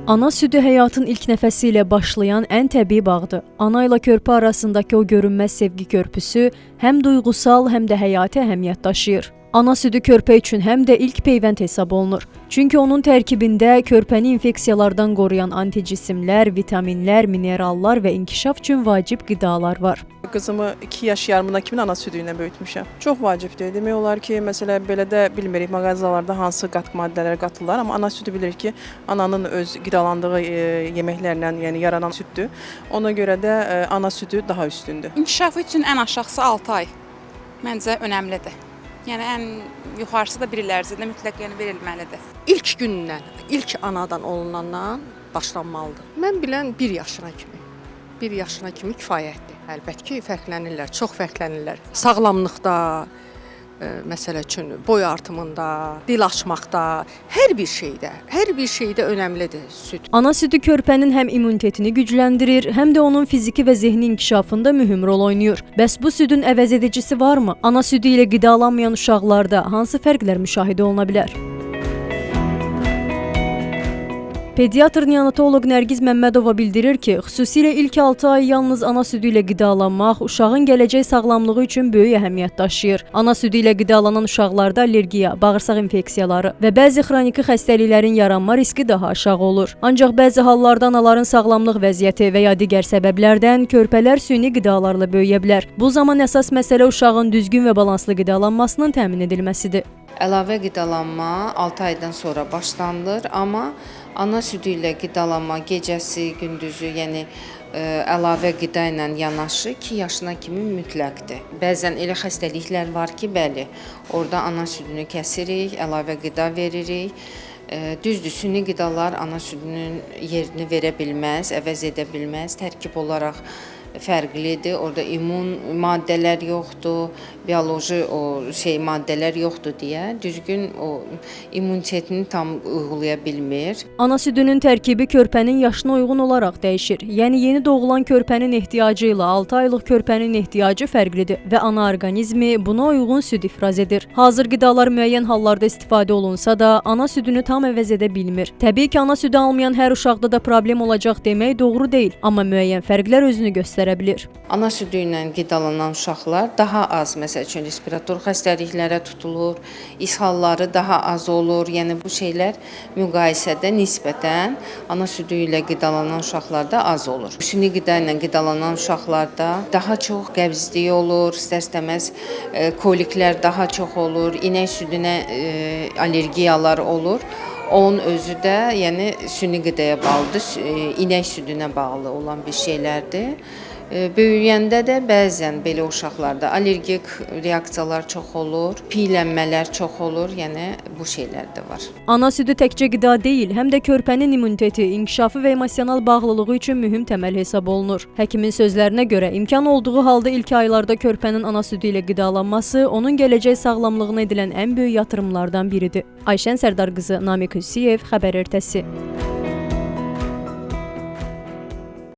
Ana südü həyatın ilk nəfəsi ilə başlayan ən təbii bağdır. Ana ilə körpə arasındakı o görünməz sevgi körpüsü həm duyğusal, həm də həyati əhəmiyyət daşıyır. Ana südü körpə üçün həm də ilk peyvənd hesab olunur. Çünki onun tərkibində körpəni infeksiyalardan qoruyan anticisimlər, vitaminlər, minerallar və inkişaf üçün vacib qidalar var. Qızımı 2 yaş yarımına kimi ana südü ilə böyütmüşəm. Çox vacibdir. Demək olar ki, məsələ belə də bilmirik mağazalarda hansı qatqı maddələr qatırlar, amma ana südü bilirik ki, ananın öz qidalandığı yeməklərlə, yəni yaranan süddür. Ona görə də ana südü daha üstündür. İnkişafı üçün ən aşağısı 6 ay məncə önəmlidir. Yəni ən yuxarısı da bir il ərzində mütləq yəni verilməlidir. İlk gündən, ilk anadan olunandan başlanmalıdır. Mən bilən 1 yaşına kimi. 1 yaşına kimi kifayətdir. Əlbəttə ki, fərqlənirlər, çox fərqlənirlər. Sağlamlıqda, məsəl üçün boy artımında, dil açmaqda, hər bir şeydə önəmlidir süd. Ana südü körpənin həm immunitetini gücləndirir, həm də onun fiziki və zehni inkişafında mühüm rol oynayır. Bəs bu südün əvəzedicisi varmı? Ana südü ilə qidalanmayan uşaqlarda hansı fərqlər müşahidə oluna bilər? Pediatr neonatoloq Nərgiz Məmmədova bildirir ki, xüsusilə ilk 6 ay yalnız ana südü ilə qidalanmaq uşağın gələcək sağlamlığı üçün böyük əhəmiyyət daşıyır. Ana südü ilə qidalanan uşaqlarda allergiya, bağırsaq infeksiyaları və bəzi xroniki xəstəliklərin yaranma riski daha aşağı olur. Ancaq bəzi hallarda anaların sağlamlıq vəziyyəti və ya digər səbəblərdən körpələr süni qidalarla böyüyə bilər. Bu zaman əsas məsələ uşağın düzgün və balanslı qidalanmasının təmin edilməsidir. Əlavə qidalanma 6 aydan sonra başlanılır, amma ana südü ilə qidalanma gecəsi, gündüzü, yəni əlavə qida ilə yanaşı 2 yaşına kimi mütləqdir. Bəzən elə xəstəliklər var ki, bəli, orada ana südünü kəsirik, əlavə qida veririk. Düzdür, süni qidalar ana südünün yerini verə bilməz, əvəz edə bilməz, tərkib olaraq fərqlidir. Orada immun maddələr yoxdur, bioloji o şey maddələr yoxdur deyə düzgün o immunitetini tam uygulaya bilmir. Ana südünün tərkibi körpənin yaşına uyğun olaraq dəyişir. Yəni yeni doğulan körpənin ehtiyacı ilə 6 aylıq körpənin ehtiyacı fərqlidir və ana orqanizmi buna uyğun süd ifraz edir. Hazır qidalar müəyyən hallarda istifadə olunsa da ana südünü tam əvəz edə bilmir. Təbii ki, ana südü almayan hər uşaqda da problem olacaq demək doğru deyil, amma müəyyən fərqlər özünü göstərə bilir. Ana südü ilə qidalanan uşaqlar daha az, məsəl üçün, respirator xəstəliklərə tutulur, ishalları daha az olur. Yəni bu şeylər müqayisədə nisbətən ana südü ilə qidalanan uşaqlarda az olur. Süni qida ilə qidalanan uşaqlarda daha çox qəbizlik olur, istər-istəməz koliklər daha çox olur, inək südünə allergiyalar olur. Onun özü də yəni süni qidaya bağlıdır, inək südünə bağlı olan bir şeylərdir. Böyüyəndə də bəzən belə uşaqlarda allergik reaksiyalar çox olur, piylənmələr çox olur, yəni bu şeylər də var. Ana südü təkcə qida deyil, həm də körpənin immuniteti, inkişafı və emosional bağlılığı üçün mühüm təməl hesab olunur. Həkimin sözlərinə görə imkan olduğu halda ilk aylarda körpənin ana südü ilə qidalanması onun gələcək sağlamlığına edilən ən böyük yatırımlardan biridir. Ayşən Sərdar qızı, Namiq Hüsiyev, Xəbər Ertəsi.